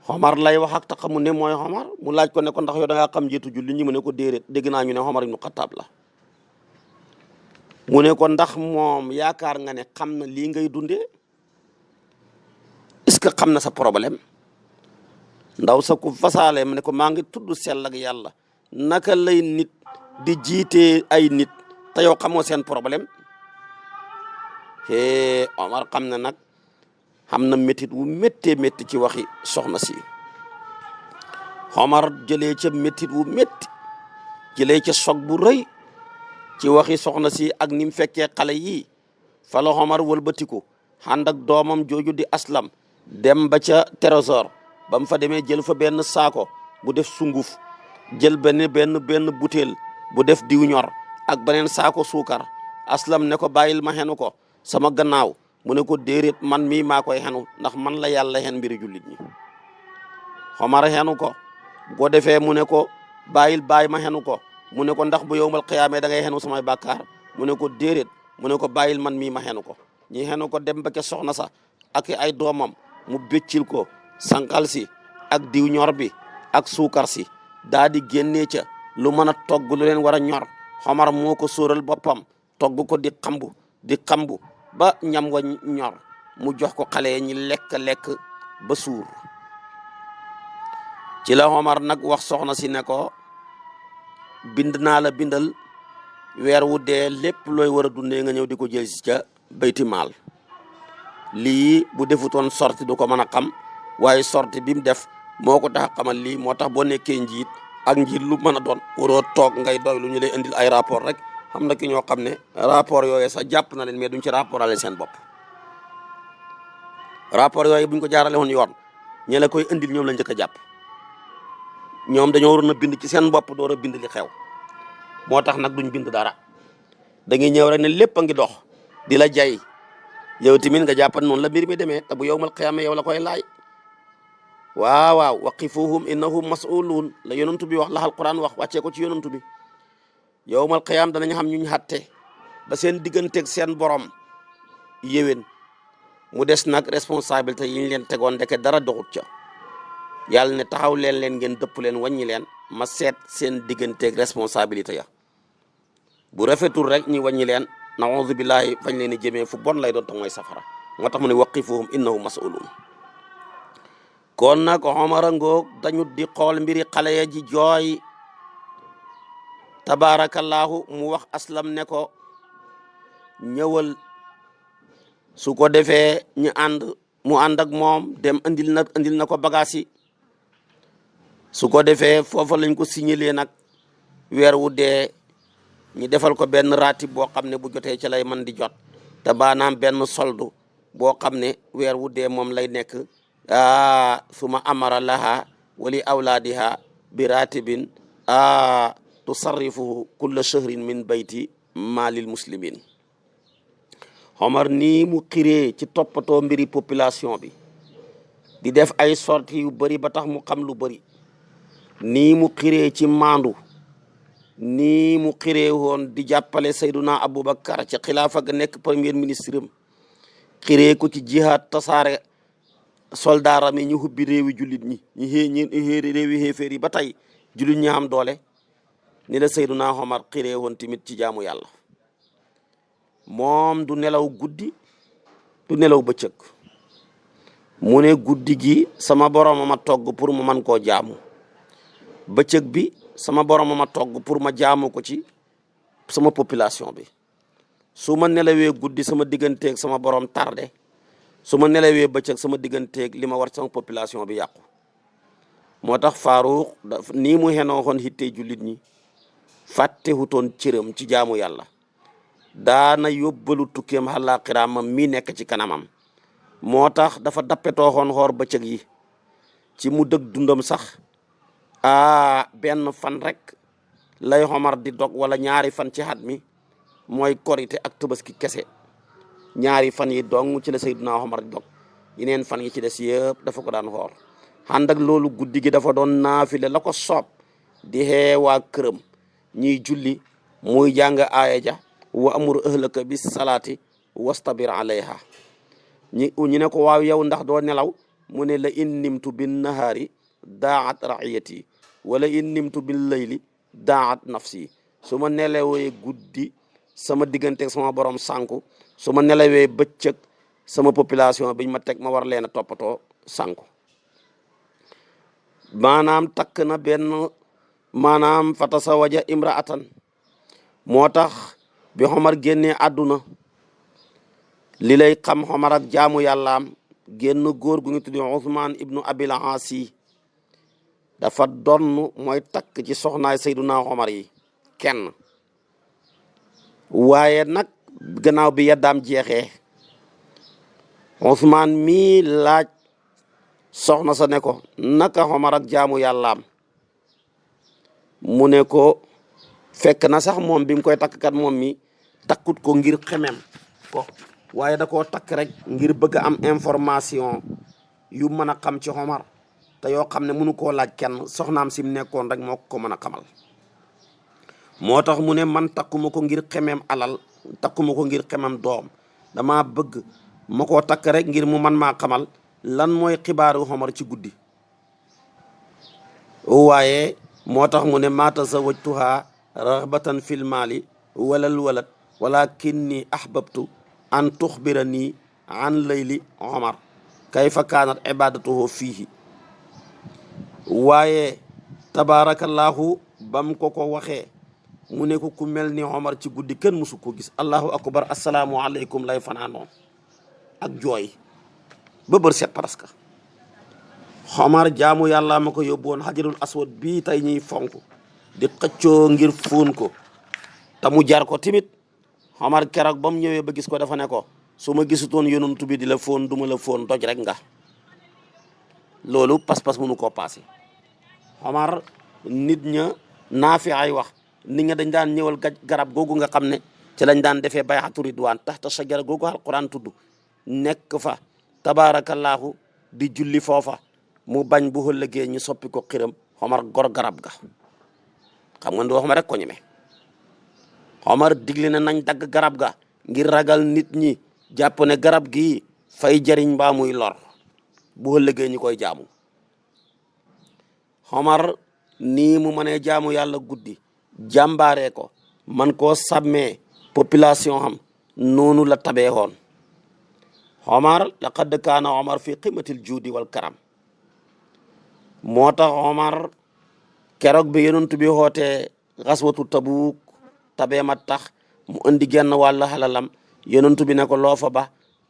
Omar lay wax ak te xamu ne mooy Omar mu laaj ko ne ko ndax yow da ngaa xam njiitu jullit ñi mu ne ko déedéet dégg naa ñu ne Omar ibnu Xattaab la mu ne ko ndax moom yaakaar nga ne xam na lii ngay dundee est-ce que xam na sa problème ndaw sa ku fasaale mu ne ko maa ngi tudd sell ak yàlla naka lay nit di jiitee ay nit te yow xamoo seen problème Omar xam na nag xam na métit wu méttee métti ci waxi soxna si Omar jëlee ca métit wu métti jëlee ca soog bu rëy ci waxi soxna si ak ni mu fekkee xale yii fa la Omar wëlbatiku ànd ak doomam jooju di Aslam dem ba ca trésor ba mu fa demee jël fa benn saako bu def sunguf jël benn butéel bu def diw ñor ak beneen saako suukar. Aslam ne ko bàyyil ma xenu ko sama gannaaw mu ne ko déedéet man mii maa koy xenu ndax man la yàlla xen mbiri jullit ñi. Omar xenu ko bu ko defee mu ne ko bàyyi ma xenu ko mu ne ko ndax bu yowmal xiyaamee da ngay xenu samay bàkkaar mu ne ko déedéet mu ne ko bàyyil man mii ma xenu ko. ñi xenu ko dem ba ke soxna sa ak ay doomam mu béccil ko sànqal si ak diw ñor bi ak suukar si daa di génnee ca lu mën a togg lu leen war a ñor. Omar moo ko sóoral boppam togg ko di xambu ba ñam wa ñor mu jox ko xale ñi lekk ba suur. ci la Omar nag wax soxna si ne ko bind naa la bindal weer wu dee lépp looy war a dundee nga ñëw di ko jël si ca bayti maal. lii bu defutoon sorti du ko mën a xam waaye sorti bi mu def moo ko tax a xamal lii. moo tax boo nekkee njiit ak njiit lu mën a doon waroo toog ngay doy lu ñu lay indil ay rapport rek. xam na ki ñoo xam ne rapport yooyu sax jàpp na leen mais duñ ci rapportale seen bopp. rapport yooyu buñ ko jaarale woon yoon ñi la koy indil ñoom la njëkk a jàpp. ñoom dañoo waroon a bind ci seen bopp door a bind li xew. moo tax nag duñ bind dara da ngay ñëw rek ne lépp a ngi dox di la jay yow tamit nga jàppan noonu la mbir mi demee te bu yowmal qiyaama yow la koy laaj. waaw waqifuhum innahum mas'uluun la yonantu bi wax la alquran wax wàccee ko ci yonantu bi. yowmal qiyaam danañ xam ñu xatte ba seen digganteeg seen borom yéwén mu des nag responsabilité yi ñu leen tegoon ndeke dara doxut ca. yàlla ne taxaw leen ngeen dëpp leen wàññi leen ma seet seen digganteeg responsabilité ya bu rafetul rek ñi wàññi leen na'uuzu billahi fañ leen di jëmee fu bon lay doon te mooy safara. moo tax mu ne waqifuhum innahum mas'uluun. kon nag Omar ngoog dañu di xool mbiri xale ya ji jooy. tabaarakallaahu mu wax aslam ne ko ñëwal su ko defee ñu mu ànd ak moom dem andil na ko bagaas yi. su ko defee foofa lañ ko signalé nag weer wu dee ñu defal ko benn ratib boo xam ne bu jotee ci lay mën di jot te baanaam benn soldu boo xam ne weer wu dee moom lay nekk. suma amara laha wali awlaadiha bi ratibin tusarrifuhu kulla shahrin min bayti maalil muslimin. Omar nii mu xiree ci toppatoo mbiri population bi di def ay sorties yu bëri ba tax mu xam lu bëri. nii mu xiree ci maandu nii mu xiree woon di jàppale Seyduna Aboubacar ci xilaafa ga nekk premier ministre am xiree ko ci jihaad tasaare soldaaram yi ñu hubbi réewi jullit ñi réewi xéeféer yi ba tey jullit ñi am doole. ni la Seyduna Omar xiree woon tamit ci jaamu yàlla. moom du nelaw guddi du nelaw bëccëg. mu ne guddi gi sama borom ma togg pour mu man koo jaamu. bëccëg bi sama borom ma togg pour ma jaamu ko ci sama population bi. su ma nelawee guddi sama digganteeg sama borom tardé su ma nelawee bëccëg sama digganteeg li ma war sama population bi yàqu. moo tax Faaruq nii mu xenoo xoon hittee jullit ñi fàttewutoon cëram ci jaamu yàlla. daana yóbbalu tukkeem àllaaxira mam mii nekk ci kanamam. moo tax dafa dappetooxoon xoor bëccëg yi ci mu dëgg dundam sax benn fan rek lay Omar di dog wala ñaari fan ci at mi mooy korite ak tabaski kese. ñaari fan yi dong ci la Seydina Omar di dog yeneen fan yi ci des yëpp dafa ko daan xoor. ànd ak loolu guddi gi dafa doon naafile la ko soob di xeewaa këram ñiy julli muy jàng aaya ja wa amur ahlaka bis salaati wastabir alayha. ñu ne ko waaw yow ndax doo nelaw mu ne la in nimtu bin nahaari daat raiyati wala in nimtu bil layli daat nafsi. su ma nelawee guddi sama diggante sama borom sànku su ma nelawee bëccëg sama population biñ ma teg ma war leen a toppatoo sànku. maanaam takk na benn maanaam fatasawaja imraatan. moo tax bi Omar génnee àdduna li lay xam Omar ak jaamu yàllaam génn góor gu ñu tuddi Ousmane ibnu Abil Aasi dafa donn mooy takk ci soxnaay Seyduna Omar yi kenn. waaye nag gannaaw bi yaddaam jeexee Ousmane mii laaj soxna sa ne ko naka Omar ak jaamu yàllaam mu ne ko fekk na sax moom bi mu koy takk kat moom mi takkut ko ngir xemem ko waaye da koo takk rek ngir bëgg a am information yu mën a xam ci Omar te yoo xam ne mënu koo laaj kenn soxnaam si mu nekkoon rek moo ko mën a xamal moo tax mu ne man takkuma ko ngir xemem alal takkuma ko ngir xemem doom dama bëgg ma koo takk rek ngir mu man maa xamal lan mooy xibaaru Omar ci guddi waaye moo tax mu ne ma tazawajtuha raghbatan fil maali walal walad walakinni ahbabtu an tuxbirani an layli Omar kayfa kaanat ibadatuhu fiihi waaye tabarakallahu bam ko waxee mu ne ko ku mel ni Omar ci guddi kenn musu ko gis allahu akbar assalaamu aleykum lay fanaanoon ak jooy ba bër set presque Omar jaamu yàlla ma ko yóbbu woon xajarul aswad bii tey ñuy fonk di xëccoo ngir fóon ko te mu jar ko timit Omar keroog ba mu ñëwee ba gis ko dafa ne ko su ma gisutoon yonent bi di la fóon duma la fóon doj rek nga loolu pas-pas mënu koo paase Omar nit ña naafi ay wax nit ña dañ daan ñëwal garab googu nga xam ne ci lañ daan defee bay'atu ridwaan taxta sajara googu alquran tudd nekk fa tabaarakallaahu di julli foofa mu bañ bu ëllëgee ñu soppi ko xiram Omar gor garab ga xam nga ndi wax ma rek ko ñeme Omar digle na nañ dagg garab ga ngir ragal nit ñi jàpp ne garab gi fay jariñ mbaa muy lor bu ëllëgee ñi koy jaamu Omar nii mu mënee jaamu yàlla guddi jàmbaaree ko man koo sàmmee population xam noonu la tabee woon Omar laqad kaana Omar fi qimatil juudi wal karam moo tax Omar keroog bi yonent bi xootee xaswatu Tabuuk tabee ma tax mu indi genn wàll xalalam yonent bi ne ko loo fa ba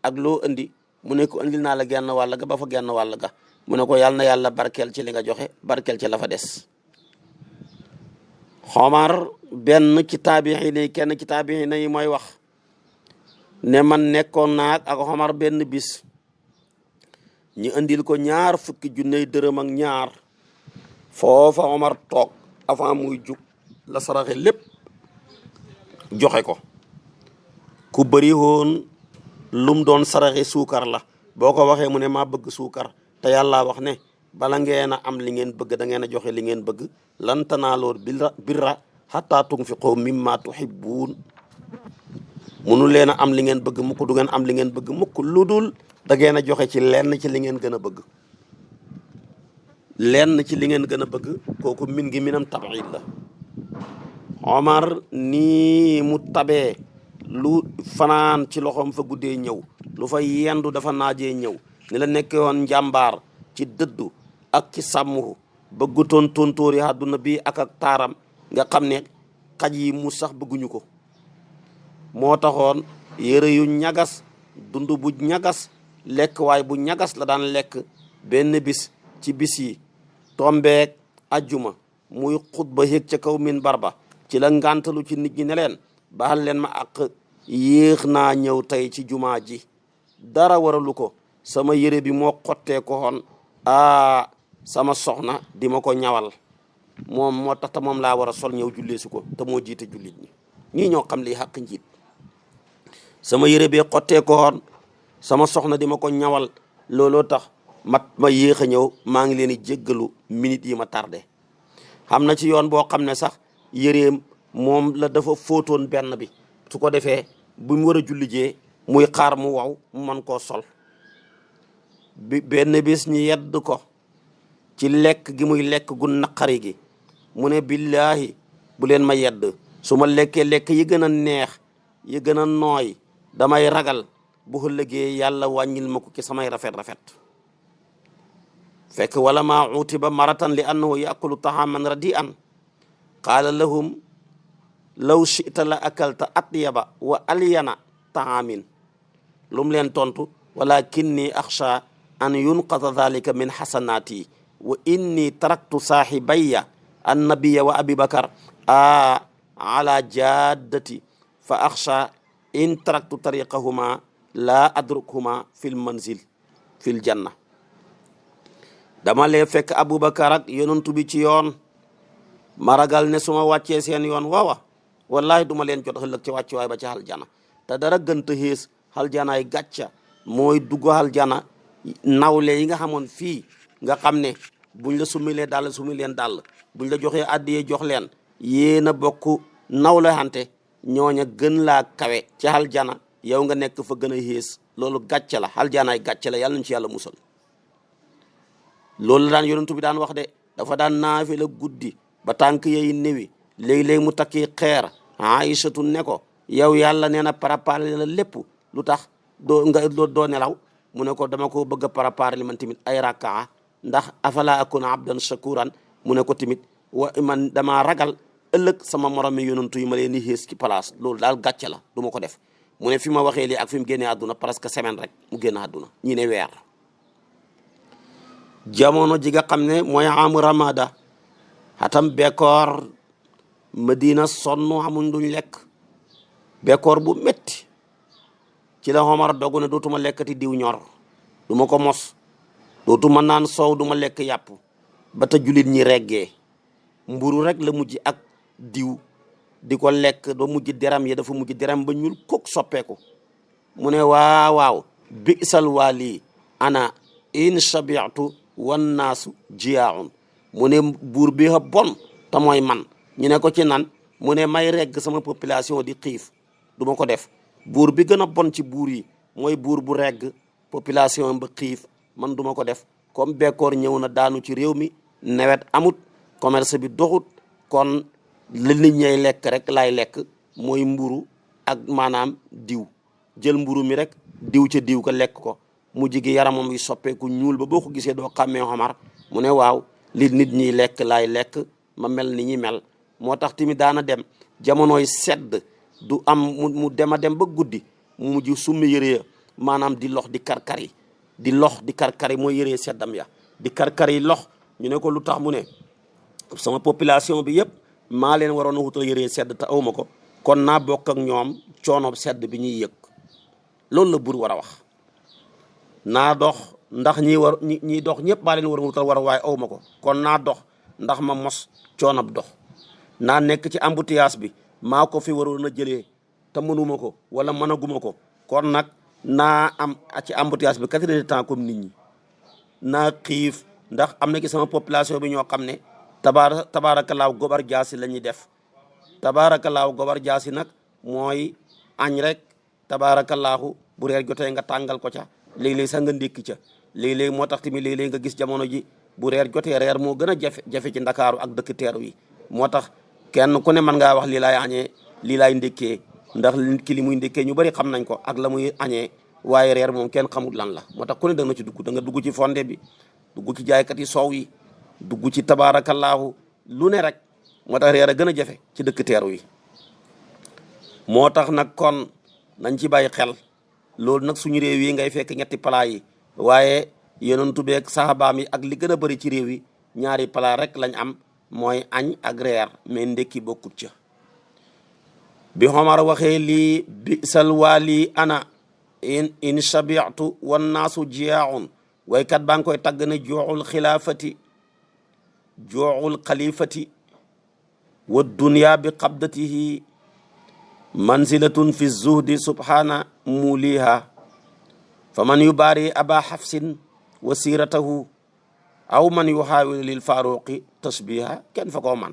ak loo indi mu ne ko andil naa la genn wàll ga ba fa genn wàll ga mu ne ko yàlla na yàlla barkeel ci li nga joxe barkeel ci la fa des Omar benn ci taabixiin yi kenn ci taabixiin yi mooy wax ne man nekkoon naa ak Omar benn bis ñu andil ko 20 junney dërëm ak ñaar foofa Omar toog avant muy jug la saraxe lépp joxe ko ku bëri woon lum doon saraxe suukar la boo ko waxee mu ne maa bëgg suukar te yàlla wax ne bala ngeen a am li ngeen bëgg da ngeen a joxe li ngeen bëgg lan tanaaloo birra hattaa tunfiqu mimma tuhibbuun munu leen a am li ngeen bëgg mukk du ngeen am li ngeen bëgg mukk lu dul da ngeen a joxe ci lenn ci li ngeen gën a bëgg lenn ci li ngeen gën a bëgg kooku min gi minam tabiid la Omar nii mu tabee lu fanaan ci loxoom fa guddee ñëw lu fa yendu dafa naajee ñëw ni la nekkee woon njàmbaar ci dëddu ak ci sàmmu bëggutoon tontóori àdduna bi ak taaram nga xam ne xaj yi mu sax bëgguñu ko moo taxoon yére yu ñagas dund bu ñagas lekk waay bu ñagas la daan lekk benn bis ci bis yi tombeek ajjuma muy xutba yéeg ca kaw minbar ba ci la ngàntalu ci nit ñi ne leen baal leen ma ak yéex naa ñëw tey ci jumaa ji dara waralu ko sama yére bi moo xottee ko xoon sama soxna di ma ko ñawal moom moo tax te moom laa war a sol ñëw jullee si ko te moo jiite jullit ñi ñii ñoo xam li xàq njiit sama yére bi xottee ko xoon sama soxna di ma ko ñawal looloo tax ma yéex a ñëw maa ngi leen di jéggalu minutes yi ma tardé xam na ci yoon boo xam ne sax yëreem moom la dafa fóotoon benn bi su ko defee bu mu war a julli jee muy xaar mu waw mu mën koo sol bi benn bis ñu yedd ko ci lekk gi muy lekk gu naqari gi mu ne billaahi bu leen ma yedd su ma lekkee lekk yi gën a neex yi gën a nooy damay ragal bu ëllëgee yàlla wàññil ma ko ci samay rafet fekk wala maa utiba maratan li annahu yakulu tahaman radian qaala lahum law chita la akalta atyaba wa alyana taamin lu mu leen tontu walakinni axsha an yunqata dhalika min xasanaati wa inni taraktu saaxibaya annabiya wa abi bakar ala jaddati fa axsha in taraktu tariqahuma la adrukhuma fil manzil fil janna dama lee fekk aboubacar ak yonantu bi ci yoon ma ragal ne su ma wàccee seen yoon waawa wallahi duma leen jot ëllëg ci wàccuwaay ba ci aljana te dara gënta xiis aljanaay gàcca mooy dugg aljana nawle yi nga xamoon fii nga xam ne buñ la sumilee dàll sumi leen dàll buñ la joxee addiyee jox leen yéen a bokk nawle xante ñooña gën laa kawe ci aljana yow nga nekk fa gën a xiis loolu gàcce la aljanaay gàcce la yàlla nañ ci yàlla musal loolu la daan yonentu bi daan wax de dafa daan naafi la guddi ba tànk yey néwi léegi-léegi mu takki xeer Aïchatu ne ko yow yàlla nee na préparé la lépp lu tax doo nelaw mu ne ko dama ko bëgg a préparé li man tamit ay rakkaa ndax afala akuna abdan shakuran mu ne ko tamit man damaa ragal ëllëg sama morom mi yonantu yi ma leen di xees ci place loolu daal gàcce la du ma ko def mu ne fi ma waxee lii ak fi mu génnee àdduna presque semaine rek mu génn àdduna ñi ne weer jamono ji nga xam ne mooy amu ramada xatam bekkoor Madina sonn xamuñ duñ lekk bekkoor bu metti ci la Omar dogu ne dootuma lekkati diw ñor du ma ko mos dootuma naan soow du ma lekk yàpp ba ta julit ñi reggee mburu rek la mujj ak diw di ko lekk ba mujj deram yi dafa mujj deram ba ñuul kook soppeeku mu ne waaw bi'sal waali ana in shabi'tu wan naasu jiyaaun mu ne buur bi a bon te mooy man ñu ne ko ci nan mu ne may regg sama population di xiif du ma ko def buur bi gën a bon ci buur yi mooy buur bu regg population ba xiif man du ma ko def comme bekkoor ñëw na daanu ci réew mi nawet amut commerce bi doxut kon li nit ñay lekk rek laay lekk mooy mburu ak maanaam diw jël mburu mi rek diw ca diw ko lekk ko mu jigi yaramam yi soppeeku ñuul ba boo ko gisee doo xàmmee Omar mu ne waaw li nit ñiy lekk laay lekk ma mel ni ñi mel moo tax tamit daana dem jamonooy sedd du am mu dem a dem ba guddi mu mujj summi yëree maanaam di lox di karkar yi di lox di karkar yi mooy yëree seddam ya di karkar yi lox ñu ne ko lu tax mu ne sama population bi yëpp maa leen waroon a wutal yëree sedd te awma ko kon naa bokk ak ñoom coono sedd bi ñuy yëg loolu la buur war a wax naa dox ndax ñiy dox ñëpp maa leen war a wutal war a waaye awma ko kon naa dox ndax ma mos coonab dox naa nekk ci embouteillage bi maa ko fi waroon a jëlee te mënuma ko wala mënaguma ko kon nag naa am ci embouteillage bi 4 heures de temps comme nit ñi naa xiif ndax am na ci sama population bi ñoo xam ne tabaarakallaahu gobar jaasi la ñuy def tabaarakallaahu gobar jaasi nag mooy añ rek tabaarakallaahu bu reer jotee nga tàngal ko ca léeg-léeg sax nga ndékki ca léeg-léeg moo tax tamit léeg-léeg nga gis jamono ji bu reer jotee reer moo gën a jafe ci ndakaaru ak dëkk teeru yi moo tax kenn ku ne mën ngaa wax lii laay añee lii laay ndékkee ndax ki li muy ndékkee ñu bari xam nañ ko ak la muy añee waaye reer moom kenn xamul lan la moo tax ku ne da nga ci dugg da nga dugg ci fonde bi dugg ci jaaykat yi soow yi dugg ci tabaarakallaahu lu ne rek moo tax reer a gën a jafe ci dëkk teeru yi moo tax nag kon nañ ci bàyyi xel loolu nag suñu réew yi ngay fekk ñetti plat yi waaye yonentu beeg sahabaam yi ak li gën a bëri ci réew yi ñaari plat rek lañ am mooy añ ak reer mais ndekki bokkut ca bi Omar waxee lii bisal waali ana in shabi'tu wan naasu jiyaaun waykat baa ngi koy tagg ne jooxul xilaafati jooxul xalifati wa dunya bi qabdatihi manzilatun fi zuhdi subhana muliha fa man yubaari aba xafsin wa siiratahu aw man yuxaawilu lil faaruqi tasbiha kenn fa koo man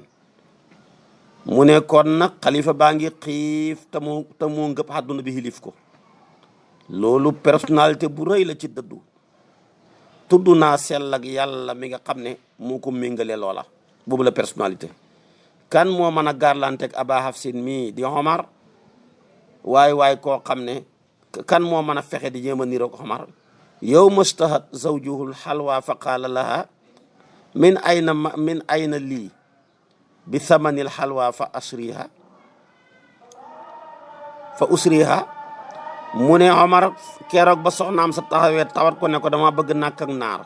mu ne kon nag xalifa baa ngi xiif te moo ngëpp àdduna bi xilif ko loolu personnalité bu rëy la ci dëddu tudd naa sell ak yàlla mi nga xam ne moo ko méngale loola boobu la personnalité kan moo mën a garlanteeg aba hafsin mii di Omar waay koo xam ne kan moo mën a fexe di jéem a niroog Omar yow mastahat zawjuhul xalwa fa qaala laha min ayna lii bi thamanil xalwa fa usriha mu ne Omar keroog ba soxnaam sa taxawee tawat ko ne ko dama bëgg nàkk ak naar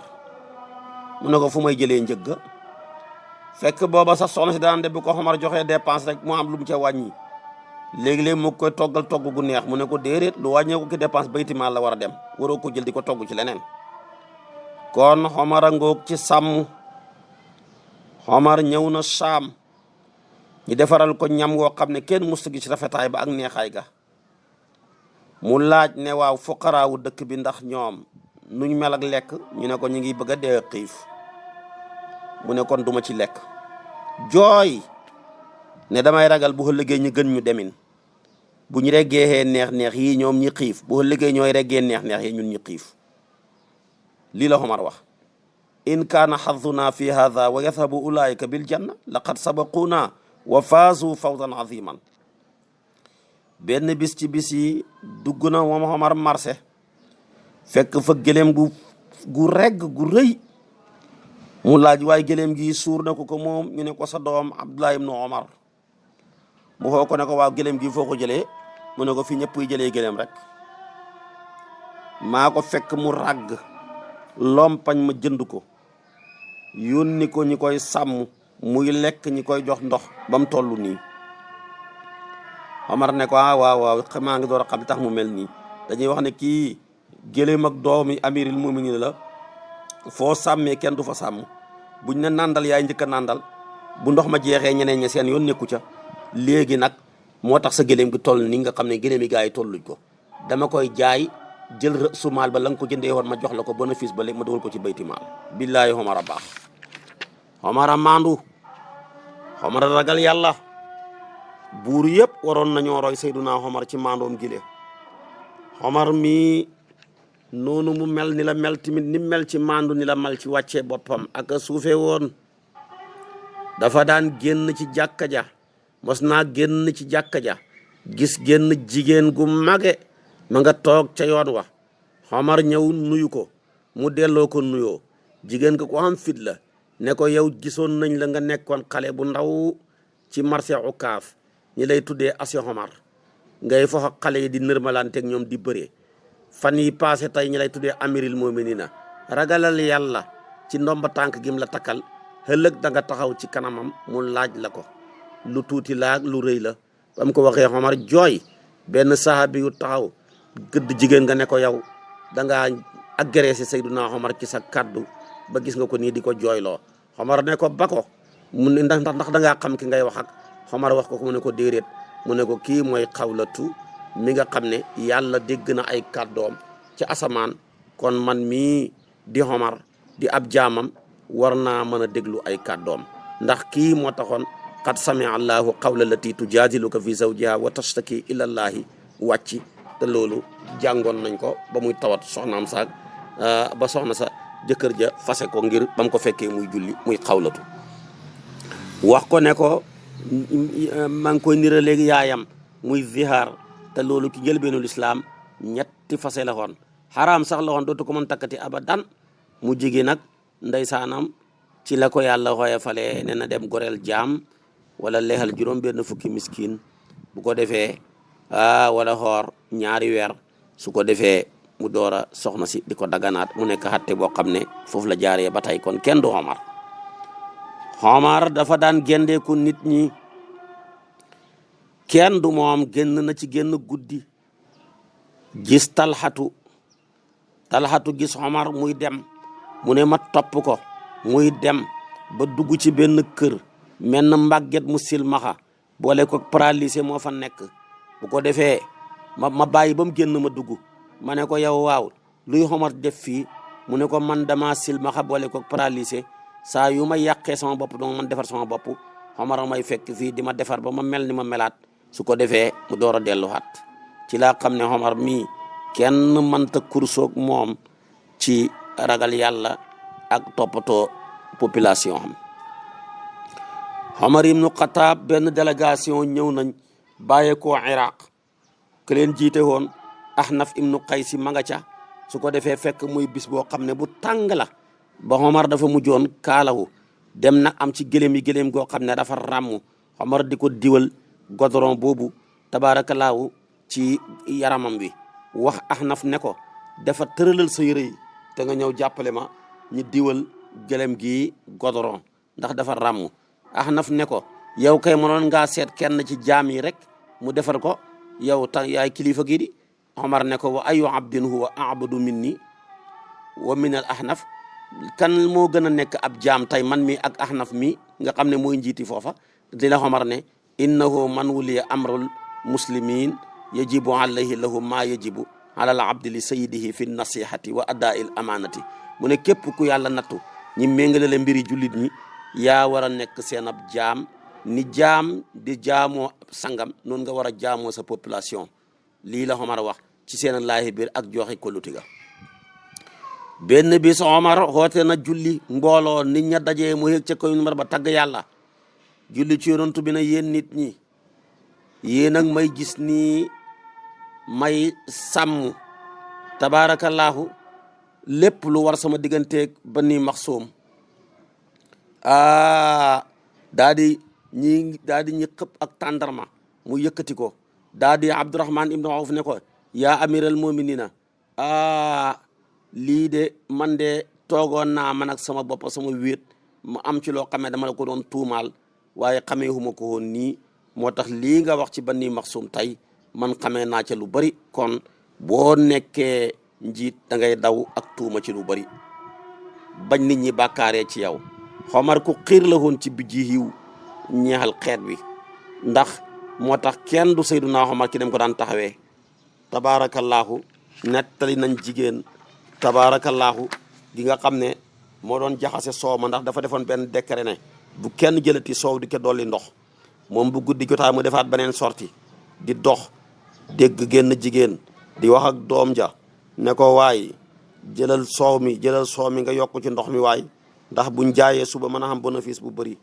mu ne ko fu may jëlee njëgga fekk booba sax soxna si daan de bu ko Omar joxee dépense rek mu am lu mu ca wàññi léegi-léegi mu koy toggal togg gu neex mu ne ko déedéet lu wàññee ko ki dépense baytimaal la war a dem waroo ko jël di ko togg ci leneen kon Omar a ngoog ci sàmm Omar ñëw na Saam ñu defaral ko ñam woo xam ne kenn musta gis rafetaay ba ak neexaay ga mu laaj ne waaw fuqaraawu dëkk bi ndax ñoom nuñ mel ak lekk ñu ne ko ñu ngi bëgg a dee xiif mu ne kon duma ci lekk jooy ne damay ragal bu ëllëgee ñu gën ñu demin bu ñu reggee neex-neex yi ñoom ñi xiif bu ëllëgee ñooy reggee neex-neex yi ñun ñi xiif lii la Omar wax in kaana xaduna fi hada wa yadhabu ulaika bil janna laqad sabaquna wa faazu fawzan aziman benn bis ci bis yi dugg na moom Omar marché fekk fa gëléem gu regg gu rëy mu laaj waaye gëléem gi suur na ko moom ñu ne ko sa doom Abdullah ibnu Omar mu xoo ko ne ko waaw gëléem gi foo ko jëlee mu ne ko fi ñëpp yi jëlee gëléem rek maa ko fekk mu ràgg lompañ ma jënd ko yónni ko ñi koy sàmm muy lekk ñi koy jox ndox ba mu toll nii Omar ne ko waaw maa ngi door a xam li tax mu mel nii dañuy wax ne kii gëléem ak doomi amiril muminin la foo sàmmee kenn du fa sàmm buñ ne nàndal yaay njëkk a nàndal bu ndox ma jeexee ñeneen ñi seen yoon nekku ca léegi nag moo tax sa gëléem gi toll nii nga xam ne gëléem yi gars yi tolluñ ko dama koy jaay jël rësu maal ba la nga ko jëndee woon ma jox la ko bénéfice ba léegi ma dugal ko ci bayti maal billaahi Omar a baax Omar a maandu Omar a ragal yàlla buur yëpp waroon nañoo roy Seydunaa Omar ci maandoom gile Omar mi noonu mu mel ni la mel tamit ni mel ci maandu ni la mal ci wàccee boppam ak suufe woon dafa daan génn ci jàkka ja mos naa génn ci jàkka ja gis génn jigéen gu mage ma nga toog ca yoon wa Omar ñëw nuyu ko mu delloo ko nuyoo jigéen ko am fit la ne ko yow gisoon nañ la nga nekkoon xale bu ndaw ci marché Ukaaf ñi lay tuddee Asi Omar ngay fox ak xale yi di nërmalanteeg ñoom di bëree fan yi passé tey ñi lay tuddee amiril muminina ragalal yàlla ci ndomba tànk gim la takkal ëllëg da nga taxaw ci kanamam mu laaj la ko lu tuuti laag lu rëy la ba mu ko waxee Omar jooy benn sahabi yu taxaw gëdd jigéen nga ne ko yow da ngaa agressé Seydunaa Omar ci sa kaddu ba gis nga ko nii di ko jooyloo Omar ne ko ba ko mu ne ndax da ngaa xam ki ngay wax ak Omar wax ko mu ne ko déedéet mu ne ko kii mooy Xawlatu mi nga xam ne yàlla dégg na ay kàddoom ci asamaan kon man mii di Omar di ab jaamam war naa mën a déglu ay kàddoom ndax kii moo taxoon qad samia allahu qawla lati tujaadiluka fi zawjiha wa tashtaki ila llahi wàcci te loolu jàngoon nañ ko ba muy tawat soxnaam saak ba soxna sa jëkkër ja fase ko ngir ba mu ko fekkee muy julli muy Xawlatu wax ko ne ko maa ngi koy nira léegi yaayam muy zihaar te loolu ki njëlbeenul islaam ñetti fase la xoon xaraam sax la xoon dootu ko mën takkati abadan mu jigi nag ndeysaanam ci la ko yàlla xooye fale ne na dem goreel jaam wala leexal juróom benn fukki miskin bu ko defee wala xoor ñaari weer su ko defee mu door a soxna si di ko daganaat mu nekk xatte boo xam ne foofu la jaaree ba tey kon kenn du Omar dafa daan gendeeku nit ñi kenn du moom génn na ci génn guddi gis talxatu gis Omar muy dem mu ne ma topp ko muy dem ba dugg ci benn kër mel na mbàgget mu silmaxa boole ko paralysé moo fa nekk bu ko defee ma bàyyi ba mu génn ma dugg ma ne ko yow waaw luy Omar def fii mu ne ko man dama silmaxa boole ko paralysé saa yu ma yàqee sama bopp dong man defar sama bopp Omar may fekk fii di ma defar ba ma mel ni ma melaat su ko defee mu door a delluwaat ci laa xam ne Omar mii kenn mënta kursoog moom ci ragal yàlla ak toppatoo population am Omar ibnu Xataab benn délégation ñëw nañ bàyyeekoo Iraq ke leen jiite woon Ahnaf ibnu Qaysi ma nga ca su ko defee fekk muy bis boo xam ne bu tàng la ba Omar dafa mujjoon kaalawu dem nag am ci gëléem goo xam ne dafa ràmm Omar di ko diwal godoron boobu tabaarakallaahu ci yaramam wi wax Ahnaf ne ko dafa tëralal sa yére yi te nga ñëw jàppale ma ñu diwal gëléem gi godoron ndax dafa ràmm Ahnaf ne ko yow kay mënoon ngaa seet kenn ci jaam yi rek mu defar ko yow ta yaay kilifa gi di Omar ne ko wa ayu abdin huwa abadu minni wa min al Ahnaf kan moo gën a nekk ab jaam tey man mi ak Ahnaf mi nga xam ne mooy njiiti foofa di la Omar ne innahu man wuliya amrul muslimin yajibu alayhi lahu ma yajibu ala al abdi li sayidihi fi nasihati wa adaail amanati mu ne képp ku yàlla nattu ñi méngale la mbiri jullit ñi yaa war a nekk seen ab jaam ni jaam di jaamoo sangam noonu nga war a jaamoo sa population lii la Omar wax ci seen laahi biir ak joxe ko lutiga benn bis Omar xoote na julli mbooloo nit ña dajee mu yëg ca koy numar ba tagg yàlla julli ci yonantu bi na yéen nit ñi yéen ak may gis nii may sàmm tabaarakallaahu lépp lu war sama digganteeg Bani Maxsum daa di ñi xëpp ak tàndarma mu yëkkati ko daa di Abdurahman ibnu Awf ne ko yaa amiral muminina lii de man de toogoon naa man ak sama bopp sama wéet mu am ci loo xam ne dama la ko doon tuumaal waaye xamee huma ko woon nii moo tax lii nga wax ci Bani Maxsum tey man xamee naa ca lu bari kon boo nekkee njiit da ngay daw ak tuuma ci lu bari bañ nit ñi bàkkaaree ci yow Omar ku xiir la woon ci bijji yiw ñeexal xeet wi ndax moo tax kenn du Seydunaa Omar ki dem ko daan taxawee tabaarakallaahu nettali nañ jigéen tabaarakallaahu gi nga xam ne moo doon jaxase soow ma ndax dafa defoon benn décret ne bu kenn jëlati soow di ko dolli ndox moom bu guddi jotaay mu defaat beneen sorti di dox dégg génn jigéen di wax ak doom ja ne ko waay jëlal soow mi nga yokk ci ndox mi waay ndax buñ jaayee suba mën a xam bénéfice bu bëri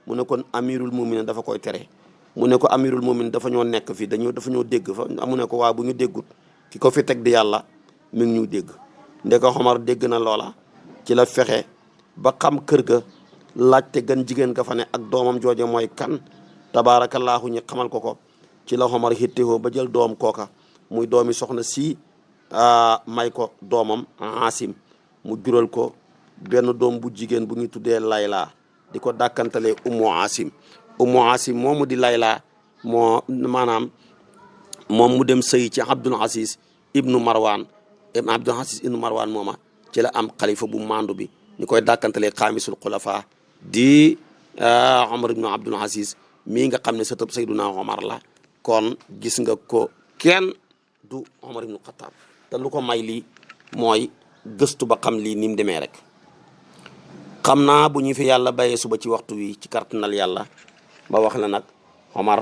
mu ne kon amirul muminin dafa koy tere mu ne ko amirul muminin dafa ñoo nekk fii dafa ñoo dégg fa mu ne ko waa bu ñu déggut ki ko fi teg di yàlla mi ngi ñu dégg ndeka Omar dégg na loola ci la fexe ba xam kër ga laajte gan jigéen ga fa ne ak doomam jooje mooy kan tabaarakallaahu ñi xamal ko ci la Omar xittewoo ba jël doom kooka muy doomi soxna si may ko doomam Asim mu jural ko benn doom bu jigéen bu ñu tuddee Layla di ko dàkkantalee Ummu Asim moomu di Layla moo maanaam moom mu dem sëy ci Abdul Aziz ibnu Marwan mooma ci la am xalifa bu mandu bi ñu koy dàkkantalee xaamisul xulafa di Omar ibnu Abdul Aziz mii nga xam ne sëtëb Seyduna Omar la kon gis nga ko kenn du Omar ibnu Xataab te lu ko may lii mooy gëstu ba xam lii ni mu demee rek xam naa bu ñu fi yàlla bayee suba ci waxtu wi ci kartanal yàlla ba wax la nag Omar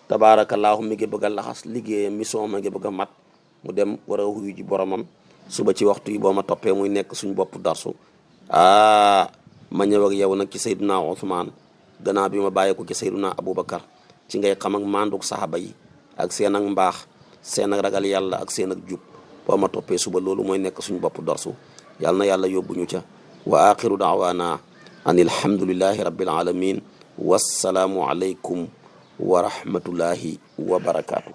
tabaarakallaahu mi ngi bëgg a laxas liggéeyam mission ma ngi bëgg a mat mu dem war a wuyu ji boromam suba ci waxtu yi boo ma toppee muy nekk suñ bopp darsu ma ñëw ak yow nag ci Seydina Ousmane gannaaw bi ma bàyyee ko ci Seydina Aboubacar ci ngay xam ak maanduk saxaba yi ak seen ak mbaax seen ak ragal yàlla ak seen ak jub boo ma toppee suba loolu mooy nekk suñ bopp darsu yàlla na yàlla yóbbu ñu ca wa axiru daawaana an alhamdulillahi rabbil alamin wassalaamu aleykum wa rahmatullahi wa barakaatu.